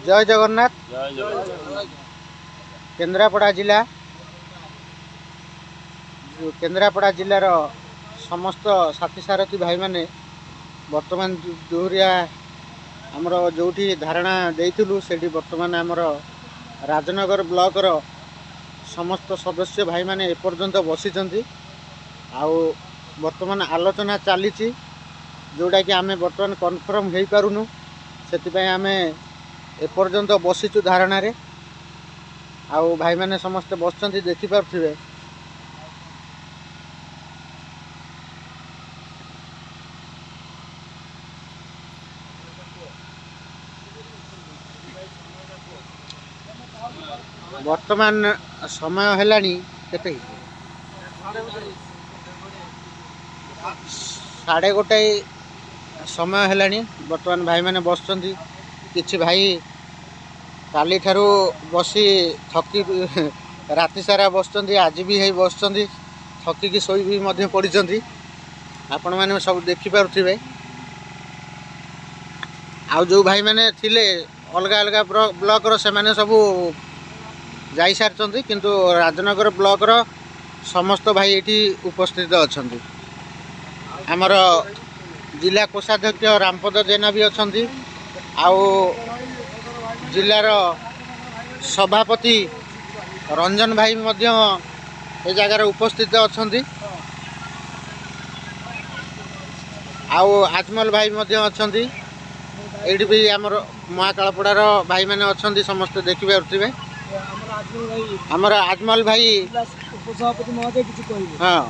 ଜୟ ଜଗନ୍ନାଥ। କେନ୍ଦ୍ରାପଡ଼ା ଜିଲ୍ଲା, କେନ୍ଦ୍ରାପଡ଼ା ଜିଲ୍ଲାର ସମସ୍ତ ସାଥୀ ସାରଥୀ ଭାଇମାନେ ବର୍ତ୍ତମାନ ଦୁହୁରିଆ ଆମର ଯେଉଁଠି ଧାରଣା ଦେଇଥିଲୁ, ସେଇଠି ବର୍ତ୍ତମାନ ଆମର ରାଜନଗର ବ୍ଲକର ସମସ୍ତ ସଦସ୍ୟ ଭାଇମାନେ ଏପର୍ଯ୍ୟନ୍ତ ବସିଛନ୍ତି। ଆଉ ବର୍ତ୍ତମାନ ଆଲୋଚନା ଚାଲିଛି, ଯେଉଁଟାକି ଆମେ ବର୍ତ୍ତମାନ କନଫର୍ମ ହେଇପାରୁନୁ, ସେଥିପାଇଁ ଆମେ ଏପର୍ଯ୍ୟନ୍ତ ବସିଛୁ ଧାରଣାରେ। ଆଉ ଭାଇମାନେ ସମସ୍ତେ ବସିଛନ୍ତି, ଦେଖିପାରୁଥିବେ। ବର୍ତ୍ତମାନ ସମୟ ହେଲାଣି କେତେ? 1:30 ସମୟ ହେଲାଣି। ବର୍ତ୍ତମାନ ଭାଇମାନେ ବସିଛନ୍ତି। କିଛି ଭାଇ କାଲିଠାରୁ ବସି ଥକି ରାତି ସାରା ବସିଛନ୍ତି, ଆଜି ବି ହେଇ ବସିଛନ୍ତି, ଥକିକି ଶୋଇ ବି ମଧ୍ୟ ପଡ଼ିଛନ୍ତି। ଆପଣମାନେ ସବୁ ଦେଖିପାରୁଥିବେ। ଆଉ ଯେଉଁ ଭାଇମାନେ ଥିଲେ ଅଲଗା ଅଲଗା ବ୍ଲକର, ସେମାନେ ସବୁ ଯାଇସାରିଛନ୍ତି, କିନ୍ତୁ ରାଜନଗର ବ୍ଲକର ସମସ୍ତ ଭାଇ ଏଇଠି ଉପସ୍ଥିତ ଅଛନ୍ତି। ଆମର ଜିଲ୍ଲା କୋଷାଧ୍ୟକ୍ଷ ରାମପଦ ଜେନା ବି ଅଛନ୍ତି, ଆଉ ଜିଲ୍ଲାର ସଭାପତି ରଞ୍ଜନ ଭାଇ ମଧ୍ୟ ଏ ଜାଗାରେ ଉପସ୍ଥିତ ଅଛନ୍ତି, ଆଉ ଆଜମଲ ଭାଇ ମଧ୍ୟ ଅଛନ୍ତି। ଏଇଠି ବି ଆମର ମହାକାଳପଡ଼ାର ଭାଇମାନେ ଅଛନ୍ତି, ସମସ୍ତେ ଦେଖିପାରୁଥିବେ। ଆମର ଆଜମଲ ଭାଇ ଉପସଭାପତି ମହୋଦୟ କିଛି କହିବେ? ହଁ,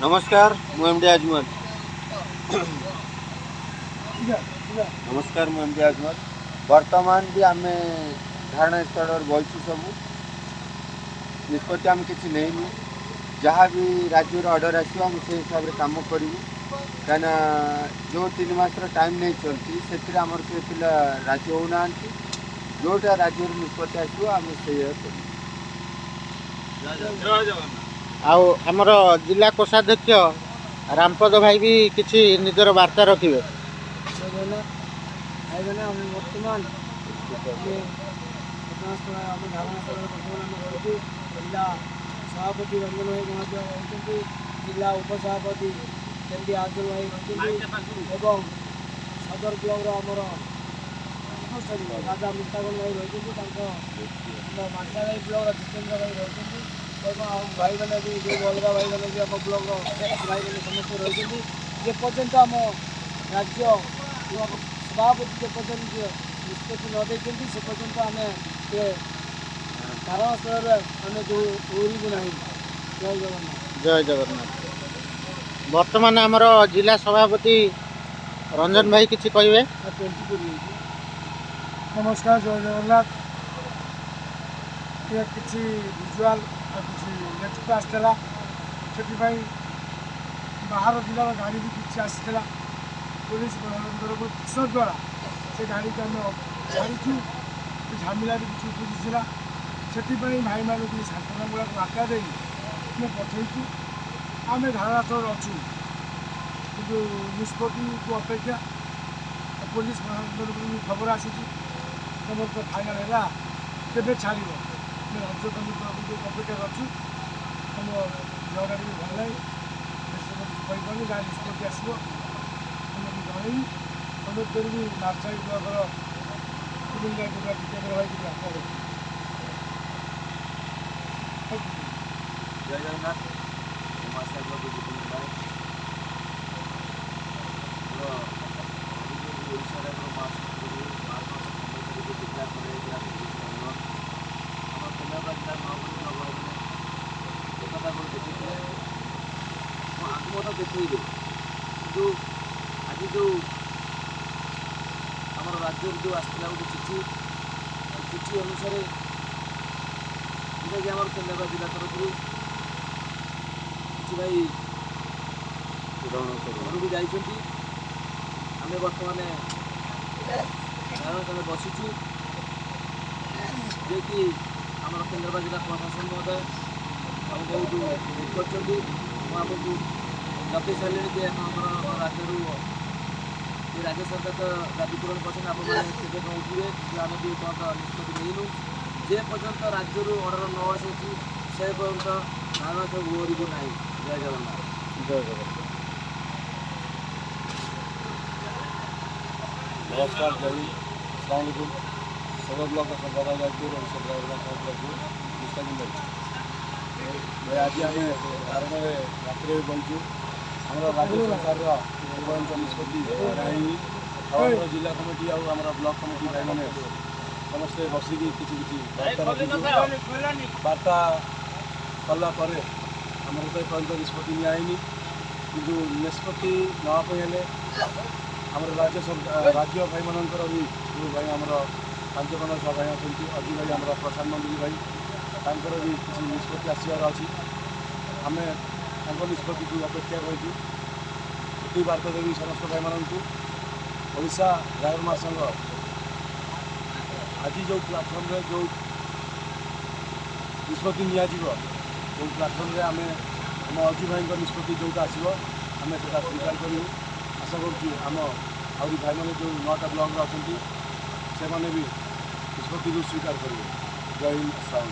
ନମସ୍କାର, ମୁଁ ଏମ୍ ଡି ଆଜମଲ। ନମସ୍କାର, ମୁଁ ଏମ୍ ଡି ଆଜମଲ। ବର୍ତ୍ତମାନ ବି ଆମେ ଧାରଣା ସ୍ଥଳରେ ବସିଛୁ। ସବୁ ନିଷ୍ପତ୍ତି ଆମେ କିଛି ନେଇନୁ। ଯାହା ବି ରାଜ୍ୟର ଅର୍ଡ଼ର ଆସିବ, ଆମେ ସେଇ ହିସାବରେ କାମ କରିବୁ। କାହିଁକିନା ଯେଉଁ 3 ମାସର ଟାଇମ୍ ନେଇଛନ୍ତି, ସେଥିରେ ଆମର କିଏ ପିଲା ରାଜି ହେଉନାହାନ୍ତି। ଯେଉଁଟା ରାଜ୍ୟରୁ ନିଷ୍ପତ୍ତି ଆସିବ, ଆମେ ସେଇଆ କରିବୁ। ଆଉ ଆମର ଜିଲ୍ଲା କୋଷାଧ୍ୟକ୍ଷ ରାମପଦ ଭାଇ ବି କିଛି ନିଜର ବାର୍ତ୍ତା ରଖିବେ। ଭାଇମାନେ, ଆମେ ବର୍ତ୍ତମାନ ଘଟଣାସ୍ଥଳ, ଆମ ଧାରଣାସ୍ଥଳରେ ବର୍ତ୍ତମାନ ଆମେ ରହିଛୁ। ଜିଲ୍ଲା ସଭାପତି ରଞ୍ଜନ ଭାଇ ମଧ୍ୟ ରହିଛନ୍ତି, ଜିଲ୍ଲା ଉପସଭାପତି ଏମ୍ ଡି ଆଜଲ ଭାଇ ରହିଛନ୍ତି ଏବଂ ସଦର ବ୍ଲକର ଆମର ରାଜା ମୁସ୍ତାକନ ଭାଇ ରହିଛନ୍ତି, ତାଙ୍କ ମାର୍ଶାଘାଇ ବ୍ଲକର ଜିତେନ୍ଦ୍ର ଭାଇ ରହିଛନ୍ତି ଏବଂ ଆମ ଭାଇମାନେ ବି ଯେଉଁ ଅଲଗା ଭାଇମାନେ ବି ଆମ ବ୍ଲକର ଭାଇମାନେ ସମସ୍ତେ ରହିଛନ୍ତି। ଯେପର୍ଯ୍ୟନ୍ତ ଆମ ରାଜ୍ୟ ସଭାପତି ଯେପର୍ଯ୍ୟନ୍ତ ନିଷ୍ପତ୍ତି ନ ଦେଇଛନ୍ତି, ସେ ପର୍ଯ୍ୟନ୍ତ ଆମେ ସେ ଧାରଣାସ୍ଥଳରେ ଆମେ ଯେଉଁ ଓହରିବୁ ନାହିଁ। ଜୟ ଜଗନ୍ନାଥ। ଜୟ ଜଗନ୍ନାଥ। ବର୍ତ୍ତମାନ ଆମର ଜିଲ୍ଲା ସଭାପତି ରଞ୍ଜନ ଭାଇ କିଛି କହିବେ? ନମସ୍କାର, ଜୟ ଜଗନ୍ନାଥ। କିଛି ଭିଜୁଆଲ ଆଉ କିଛି ଲେଖିତ ଆସିଥିଲା, ସେଥିପାଇଁ ବାହାର ଜିଲ୍ଲାର ଗାଡ଼ି ବି କିଛି ଆସିଥିଲା। ପୋଲିସ ତରଫରୁ ପ୍ରେସର ଦ୍ୱାରା ସେ ଗାଡ଼ିକୁ ଆମେ ଛାଡ଼ିଛୁ। ଝାମେଲା ବି କିଛି ଉପୁଜିଥିଲା, ସେଥିପାଇଁ ଭାଇମାନଙ୍କୁ ସାନ୍ତ୍ୱନାମୂଳକ ବାର୍ତ୍ତା ଦେଇ ଆମେ ପଠେଇଛୁ। ଆମେ ଧାରଣାସ୍ଥଳରେ ଅଛୁ, କିନ୍ତୁ ନିଷ୍ପତ୍ତିକୁ ଅପେକ୍ଷା। ପୋଲିସ ତରଫରୁ ବି ଖବର ଆସିଛି, ତମର ତ ଫାଇନାଲ୍ ହେଲା, କେବେ ଛାଡ଼ିବ? ଆମେ ରାଜ୍ୟ କମିଟି ତରଫରୁ ଅପେକ୍ଷା କରିଛୁ। ଆମ ଦେହଟା ଟିକେ ଭଲ ନାହିଁ, ବେଶୀ କହିପାରୁନି। ଯାହା ନିଷ୍ପତ୍ତି ଆସିବ ଆମେ ଜଣେଇବୁ। ଅନୁରୋଧ କରିବି ମାର୍ଶାଘାଇ ବ୍ଲକର ଜିତେନ୍ଦ୍ର ଭାଇ କିଛି ବାର୍ତ୍ତା ରଖିବେ। ଜୟ ଜଗନ୍ନାଥ। ମୁଁ ମାର୍ଶାଘାଇ ବ୍ଲକ ଜିତେନ୍ଦ୍ର ନାୟକ। ଆମର ଓଡ଼ିଶାରେ ଆମର ମାର୍ଚ୍ଚ 15 ମାସ ତାରିଖ ଡିକ୍ଲେୟାର କରାଯାଇଥିଲା ଆନ୍ଦୋଳନ। ଆମ କେନ୍ଦ୍ରାପଡ଼ା ଜିଲ୍ଲା ମାଓବାଦୀ ଭାଇମାନେ ଏକତାକୁ ଦେଖେଇଥିଲେ ଏବଂ ଆଗକୁ ମଧ୍ୟ ଦେଖେଇବେ। କିନ୍ତୁ ଆଜି ଯେଉଁ ଆମର ରାଜ୍ୟରୁ ଯେଉଁ ଆସିଥିଲା ଗୋଟେ ଚିଠି, ଚିଠି ଅନୁସାରେ ଯେଉଁଟାକି ଆମର କେନ୍ଦ୍ରାପଡ଼ା ଜିଲ୍ଲା ତରଫରୁ କିଛି ଭାଇ ଘରକୁ ଯାଇଛନ୍ତି। ଆମେ ବର୍ତ୍ତମାନ ଧାରଣାସ୍ଥଳରେ ବସିଛୁ, ଯିଏକି ଆମର କେନ୍ଦ୍ରାପଡ଼ା ଜିଲ୍ଲା ପ୍ରଶାସନ ମହୋଦୟ ଆମକୁ ବହୁତ ହେଲ୍ପ କରିଛନ୍ତି। ମୁଁ ଆମକୁ ଡକେଇ ସାରିଲେଣି ଯେ ଆପଣଙ୍କର ରାଜ୍ୟରୁ ଯେ ରାଜ୍ୟ ସରକାର ତ ଦାବି ପୂରଣ କରିଛନ୍ତି, ଆପଣମାନେ କେବେ କ'ଣ ଉଠିବେ, କିନ୍ତୁ ଆମେ ବି ଏପର୍ଯ୍ୟନ୍ତ ନିଷ୍ପତ୍ତି ନେଇନୁ। ଯେ ପର୍ଯ୍ୟନ୍ତ ରାଜ୍ୟରୁ ଅର୍ଡ଼ର ନ ଆସିଛି, ସେ ପର୍ଯ୍ୟନ୍ତ ଧାରଣା ଓହରିବୁ ନାହିଁ। ଜୟ ଜଗନ୍ନାଥ। ଜୟ ଜଗନ୍ନାଥ। ନମସ୍କାର, ଜୟ ହିନ୍ଦ, আসসালামু আলাইকুম। ସଦର ବ୍ଲକ ସମ୍ପାଦକ ଦାୟିତ୍ୱ ଓଡ଼ିଶା ଡ୍ରାଇଭର ବ୍ଲକରୁ ମୁସ୍ତାକିମ ଭାଇ। ଭାଇ, ଆଜି ଆମେ ଧାରଣାରେ ରାତିରେ ବସିଛୁ। ଆମର ରାଜ୍ୟ ସରକାରର ଏପର୍ଯ୍ୟନ୍ତ ନିଷ୍ପତ୍ତି ନାହିଁ। ଆଉ ଆମର ଜିଲ୍ଲା କମିଟି ଆଉ ଆମର ବ୍ଲକ କମିଟି ଭାଇମାନେ ସମସ୍ତେ ବସିକି କିଛି କିଛି ବାର୍ତ୍ତା ରଖିଛୁ। ବାର୍ତ୍ତା କଲା ପରେ ଆମର ତ ଏପର୍ଯ୍ୟନ୍ତ ନିଷ୍ପତ୍ତି ନିଆହେଇନି, କିନ୍ତୁ ନିଷ୍ପତ୍ତି ନେବା ପାଇଁ ହେଲେ ଆମର ରାଜ୍ୟ ସରକାର, ରାଜ୍ୟ ଭାଇମାନଙ୍କର ବି ଯେଉଁ ଭାଇ ଆମର ପାଞ୍ଚ ଛଅ ଭାଇ ଅଛନ୍ତି, ଅଜି ଭାଇ, ଆମର ପ୍ରଶାନ୍ତ ମନ୍ତ୍ରୀ ଭାଇ, ତାଙ୍କର ବି କିଛି ନିଷ୍ପତ୍ତି ଆସିବାର ଅଛି। ଆମେ ତାଙ୍କ ନିଷ୍ପତ୍ତିକୁ ଅପେକ୍ଷା କରିଛୁ। ଏତିକି ବାର୍ତ୍ତା ଦେବି ସମସ୍ତ ଭାଇମାନଙ୍କୁ, ଓଡ଼ିଶା ଡ୍ରାଇଭର ମହାସଂଘ ଆଜି ଯେଉଁ ପ୍ଲାଟଫର୍ମରେ ଯେଉଁ ନିଷ୍ପତ୍ତି ନିଆଯିବ, ଯେଉଁ ପ୍ଲାଟଫର୍ମରେ ଆମେ ଆମ ଅଜୁ ଭାଇଙ୍କ ନିଷ୍ପତ୍ତି ଯେଉଁଟା ଆସିବ, ଆମେ ସେଇଟା ସ୍ୱୀକାର କରିବୁ। ଆଶା କରୁଛୁ ଆମ ଆହୁରି ଭାଇମାନେ ଯେଉଁ 9ଟା ବ୍ଲକରେ ଅଛନ୍ତି, ସେମାନେ ବି ନିଷ୍ପତ୍ତିକୁ ସ୍ୱୀକାର କରିବେ। ଜୟ ହିନ୍ଦ, ଆସିଲାମ।